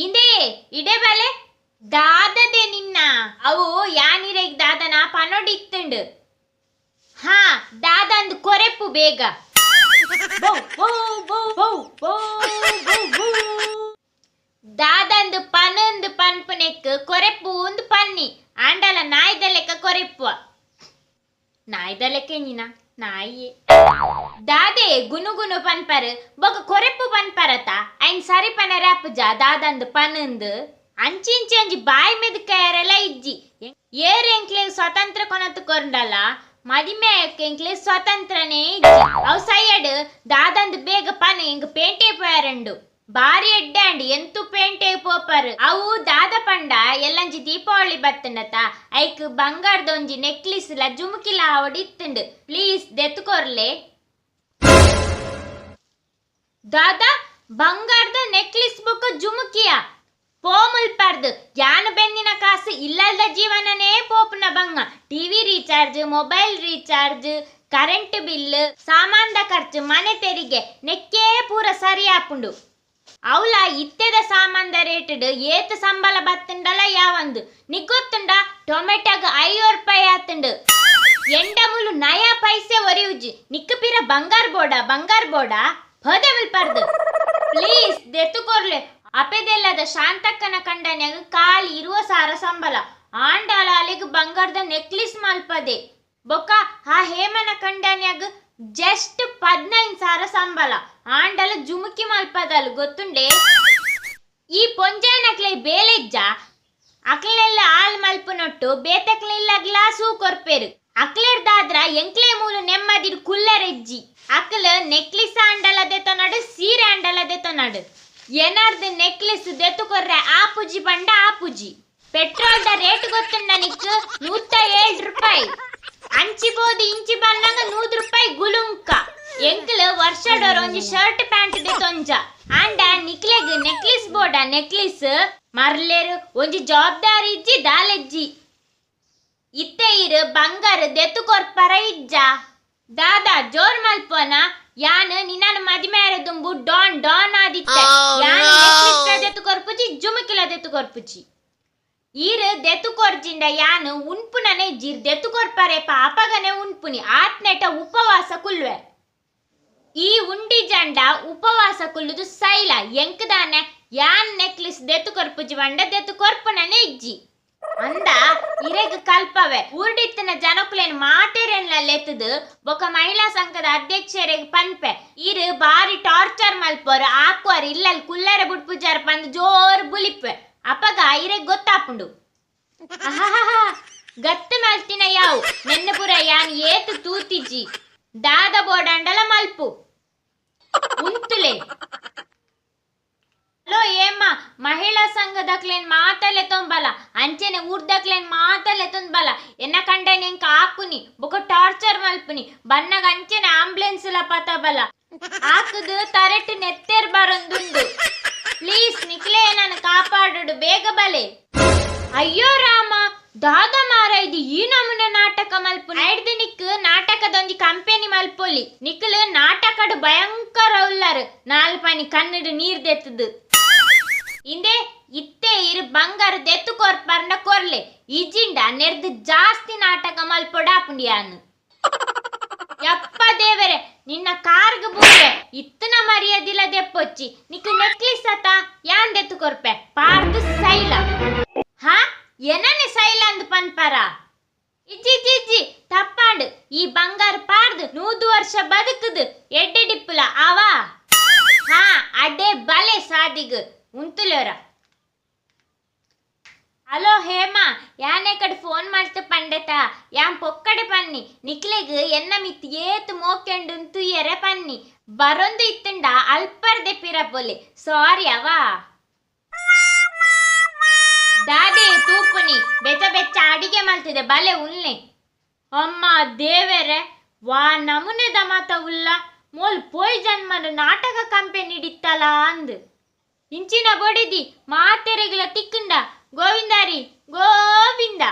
ಇಂದೇ ಇಡೆ ಬಲೆ ದಾದದೆ ನಿನ್ನ ಅವು ಯಾನಿರೆಗ್ ದಾದನ ಪನೊಡಿತ್ತುಂಡು. ಹಾ ದಾದಂದು ಕೊರೆಪು ಬೇಗ. ಬೌ ಬೌ ಬೌ ಬೌ ಬೌ ಬೌ ಬೌ. ದಾದಂದು ಪನಂದು ಪನ್ಪುನೆಕ್ ಕೊರೆಪು ಒಂದು ಪನ್ನಿ ಆಂಡಲ ನಾಯ್ದ ಲೆಕ್ಕ ಕೊರೆಪುವ. ನಾಯ್ದ ಲೆಕ್ಕ ನೀನ ನಾಯಿಯೇ ದಾದೆ ಗುನುಗುನು ಪನ್ಪರ್ ಬೊಕ ಕೊರೆಪು ಪನ್ಪರತ ಐನ್ ಸರಿ ಪನರೆ ಅಪ್ಪುಜ ದಾದಂದು ಪನಂದು ಅಂಚಿಂಚಿ ಒಂಜಿ ಬಾಯಿ ಮೆದುಕಯರೆಲ್ಲ ಇಜ್ಜಿ. ಏರ್ ಎಂಕ್ಲೆ ಸ್ವತಂತ್ರ ಕೊನತು ಕೊರಂಡಲ ಮದಿಮೆ ಎಂಕ್ಲೆ ಸ್ವತಂತ್ರನೇ ಇಜ್ಜಿ. ಅವು ಸೈಯಡ್ ದಾದಂದು ಬೇಗ ಪನ್ ಎಂಕ್ ಪೇಂಟೆ ಪೋಯರಂಡು ಬಾರಿ ಎಡ್ಡಾಂಡ್ ಎಂತು ಪೇಂಟೆ ಪೋಪರ್. ಅವು ದಾದ ಪಂಡ ಎಲ್ಲಂಜಿ ದೀಪಾವಳಿ ಬತ್ತಂಡತ ಐಕ್ ಬಂಗಾರದ ಒಂಜಿ ನೆಕ್ಲಿಸ್ ಲ ಜುಮುಕಿಲ ಆವಡ್ ಇತ್ತುಂಡು. ಪ್ಲೀಸ್ ದೆತ್ತುಕೊರ್ಲೆ. ದಾದಾ ಬಂಗಾರದ ನೆಕ್ಲಿಸ್ ಬೊಕ್ಕ ಜುಮುಕಿಯ ಪೋಮುಲ್ಪರ್ದು ಯಾನು ಬೆಂದಿನ ಕಾಸು ಇಲ್ಲಲ್ದ ಜೀವನನೇ ಪೋಪುನ ಬಂಗ. TV recharge, mobile recharge, current bill, ಸಾಮಾನ್ದ ಖರ್ಚು, ಮನೆ ತೆರಿಗೆ ನೆಕ್ಕೇ ಪೂರ ಸರಿ ಆಪುಂಡು. ಅವಲ ಇತ್ತೆದ ಸಾಮಾನ್ದ ರೇಟಡ್ ಏತ್ ಸಂಬಳ ಬತ್ತುಂಡಲ ಯಾವಂದು ನಿಗ್ಗೊತ್ತುಂಡ. ಟೊಮೆಟೊಗ್ 5 ರೂಪಾಯಿ ಆತುಂಡು. ಎಂಡಮುಲು ನಯಾ ಪೈಸೆ ಒರಿಯುಜಿ. ನಿಕ್ಕ ಪಿರ ಬಂಗಾರ ಬೋಡ ಬಂಗಾರ ಬೋಡ ಹೋದೆ ಮುಲ್ಪರ್ದು. ಪ್ಲೀಸ್ ದೆತ್ತುಕೊರ್ಲೆ. ಅಪೆದೆಲ್ಲದ ಶಾಂತಕ್ಕನ ಕಂಡನ್ಯಾಗ ಕಾಲಿ ಇರುವ ಸಾರ ಸಂಬಳ ಆಂಡಾಲ ಅಲೆಗ್ ಬಂಗಾರದ ನೆಕ್ಲಿಸ್ ಮಲ್ಪದೆ. ಬೊಕ್ಕ ಆ ಹೇಮನ ಕಂಡನ್ಯಾಗ ಜಸ್ಟ್ 15 ಸಾರ ಸಂಬಳ ಆಂಡಲ ಜುಮುಕಿ ಮಲ್ಪದಲ್ ಗೊತ್ತುಂಡೆ. ಈ ಪೊಂಜಾನಕ್ಲೆ ಬೇಲೆಜ್ಜ ಅಕ್ಲೆಲ್ಲ ಆಲ್ ಮಲ್ಪುನೊಟ್ಟು ಬೇತಕ್ಲೆಲ್ಲ ಗ್ಲಾಸು ಕೊರ್ಪೇರು. ಅಕ್ಲೆರ್ದಾದ್ರ ಎಂಕ್ಲೆ ಮೂಲು ನೆಮ್ಮದಿಡ್ ಕುಲ್ಲರೆಜ್ಜಿ. ಅಕ್ಲ ನೆಕ್ಲಿಸ್ ಆಂಡಲ ದೆತೊನಡು, ಸೀರೆ ಆಂಡಲ ದೆತೊನಡು. ಏನಾರ್ದು ನೆಕ್ಲಿಸ್ ದೆತ್ತು ಕೊರ್ರೆ ಆಪುಜಿ ಪಂಡ ಆಪುಜಿ. ಪೆಟ್ರೋಲ್ the rate ಗೊತ್ತುಂಡ ನಿಕ್ 107 ರೂಪಾಯಿ. ಅಂಚಿ ಬೋದು ಇಂಚಿ ಬನ್ನಂಗ 100 ರೂಪಾಯಿ ಗುಲುಂಕ. ಎಂಕ್ಲ ವರ್ಷಡೋರ್ ಒಂಜಿ ಶರ್ಟ್ ಪ್ಯಾಂಟ್ ದೆತೊಂಜ ಆಂಡ ನಿಕ್ಲೆಗ್ ನೆಕ್ಲಿಸ್ ಬೋಡ ನೆಕ್ಲಿಸ್ ಮರ್ಲೇರು ಒಂಜಿ ಜವಾಬ್ದಾರಿ ಇಜ್ಜಿ ದಾಲೆಜ್ಜಿ. ಇತ್ತೆ ಇರು ಬಂಗಾರ ದೆತ್ತು ಕೊರ್ಪರ ಇಜ್ಜ. ದಾದಾ ಜೋರ್ ಮಲ್ಪೋನ ಯಾನ್ ನಿನ್ನನ್ ಮದಿಮೆ ದುಂಬು ಡಾನ್ ಡಾನ್ ಆದಿತ್ತೆ. ಯಾನ್ ನೆಕ್ಲಿಸ್ ದೆತ್ತು ಕೊರ್ಪುಜಿ, ಜುಮುಕಿಲ ದೆತ್ತು ಕೊರ್ಪುಜಿ. ಈರ್ ದೆತ್ತು ಕೊರ್ಜಿಂಡ ಯಾನ್ ಉನ್ಪುನನೆ ಜಿರ್ ದೆತ್ತು ಕೊರ್ಪರೆ ಪಾಪಗನೆ ಉನ್ಪುನಿ ಆತ್ನೆಟ ಉಪವಾಸ ಕುಲ್ವೆ. ಈ ಉಂಡಿ ಜಂಡ ಉಪವಾಸ ಕುಲ್ಲುದು ಸೈಲ ಎಂಕದಾನೆ ಯಾನ್ ನೆಕ್ಲಿಸ್ ದೆತ್ತು ಕೊರ್ಪುಜಿ ಬಂಡ ದೆತ್ತು ಕೊರ್ಪುನನೆ ಇಜ್ಜಿ. ಅಂದ ಇರೆಗ್ ಕಲ್ಪವೆ ಊರ್ಡಿತ್ತಿನ ಜನಕುಲೇನ್ ಮಾತೆರೆನ್ಲ ಲೆತ್ತದು ಬೊಕ ಮಹಿಳಾ ಸಂಘದ ಅಧ್ಯಕ್ಷರೆಗ್ ಪನ್ಪೆ ಇರು ಬಾರಿ ಟಾರ್ಚರ್ ಮಲ್ಪೋರು ಆಕ್ವಾರ್ ಇಲ್ಲಲ್ ಕುಲ್ಲರೆ ಬುಡ್ಪುಜಾರ್ ಪಂದ್ ಜೋರ್ ಬುಲಿಪ್ಪೆ. ಅಪಗ ಇರೆಗ್ ಗೊತ್ತಾಪುಂಡು. ಅಹಹಹ ಗತ್ತು ಮಲ್ತಿನ ಯಾವು ನೆನ್ನಪುರ ಯಾನ್ ಏತು ತೂತಿಜಿ ದಾದ ಬೋಡಂಡಲ ಮಲ್ಪು ಉಂತುಲೆ. ಹಲೋ ಏಮ್ಮ ಮಹಿಳಾ ಸಂಘದಕ್ಲೇನ್ ಮಾತಲೆ ತೊಂಬಲ ಅಂಚೆನೆ ಊರ್ದಕ್ಲೇನ್ ಮಾತಲೆ ತೊಂಬಲ ಎನ್ನ ಕಂಡನೆ ಎಂಕ ಆಕುನಿ ಬೊಕ ಟಾರ್ಚರ್ ಮಲ್ಪುನಿ ಬನ್ನಗ ಅಂಚೆನೆ ಆಂಬುಲೆನ್ಸ್ ಲ ಪತಬಲ ಆಕುದು ತರೆಟ್ ನೆತ್ತೆರ್ ಬರೊಂದುಂಡು. ಪ್ಲೀಸ್ ನಿಕ್ಲೆ ನಾನು ಕಾಪಾಡುಡು ಬೇಗ ಬಲೆ. ಅಯ್ಯೋ ರಾಮ ದಾದ ಮಾರ ಇದು ಈ ನಮೂನೆ ನಾಟಕ ಮಲ್ಪು ಐಡ್ದು ನಿಕ್ ನಾಟಕದೊಂಜಿ ಕಂಪೆನಿ ಮಲ್ಪೊಲಿ. ನಿಕ್ಲು ನಾಟಕಡು ಭಯಂಕರ ಉಲ್ಲರು ನಾಲ್ಪನಿ ಕಣ್ಣಡು ನೀರ್ ದೆತ್ತದು. ಇಂದೆ ಇತ್ತೆ ಇರು ಬಂಗಾರ ದೆತ್ತು ಕೊರ್ಪರ್ಂಡ ಕೊರ್ಲೆ ಇಜಿಂಡ ನೆರ್ದು ಜಾಸ್ತಿ ನಾಟಕ ಮಲ್ಪೊಡಾಪುಂಡಿಯಾನು. ಯಪ್ಪ ದೇವರೇ ನಿನ್ನ ಕಾರ್ಗ್ ಬೂರೆ ಇತ್ತನ ಮರ್ಯಾದಿಲ್ಲ ದೆಪ್ಪೊಚ್ಚಿ ನಿಕ್ ನೆಕ್ಲಿಸ್ ಅತ ಯಾನ್ ದೆತ್ತು ಕೊರ್ಪೆ ಪಾರ್ದು ಸೈಲ. ಹಾ ಏನನೆ ಸೈಲ ಅಂದ್ ಪನ್ಪರ ಇಜ್ಜಿ ಇಜ್ಜಿ ಇಜ್ಜಿ ತಪ್ಪಾಂಡ್ ಈ ಬಂಗಾರ ಪಾರ್ದು 100 ವರ್ಷ ಬದುಕುದು ಎಡ್ಡೆ ಡಿಪ್ಪುಲ ಆವಾ. ಹಾ ಅಡ್ಡೆ ಬಲೆ ಸಾದಿಗ್ ಉಂತುಲೇರ. ಹಲೋ ಹೇಮಾ ಯಾನೆ ಕಡೆ ಫೋನ್ ಮಾಡ್ತು ಪಂಡೆತ ಯಾನ್ ಪೊಕ್ಕಡೆ ಪನ್ನಿ ನಿಕ್ಲೆಗ್ ಎನ್ನ ಮಿತ್ ಏತ್ ಮೋಕೆಂಡು ತುಯ್ಯರೆ ಪನ್ನಿ ಬರೊಂದು ಇತ್ತುಂಡ ಅಲ್ಪರ್ದೆ ಪಿರಪೊಲೆ ಸಾರಿ ಅವಾ. ದಾದೆ ತೂಪುನಿ ಬೆಚ್ಚ ಬೆಚ್ಚ ಅಡಿಗೆ ಮಲ್ತಿದೆ ಬಲೆ ಉಲ್ನೆ. ಅಮ್ಮ ದೇವೆರೆ ವಾ ನಮೂನೆದ ಮಾತ ಉಲ್ಲ ಮೋಲ್ ಪೋಯ್ ಜನ್ಮನ ನಾಟಕ ಕಂಪೆನಿ ಹಿಡಿತ್ತಲ ಅಂದ್ ಇಂಚಿನ ಬೊಡಿದಿ ಮಾತೆರೆಗ್ಲ ತಿಕ್ಕುಂಡ ಗೋವಿಂದಾರಿ ಗೋವಿಂದ.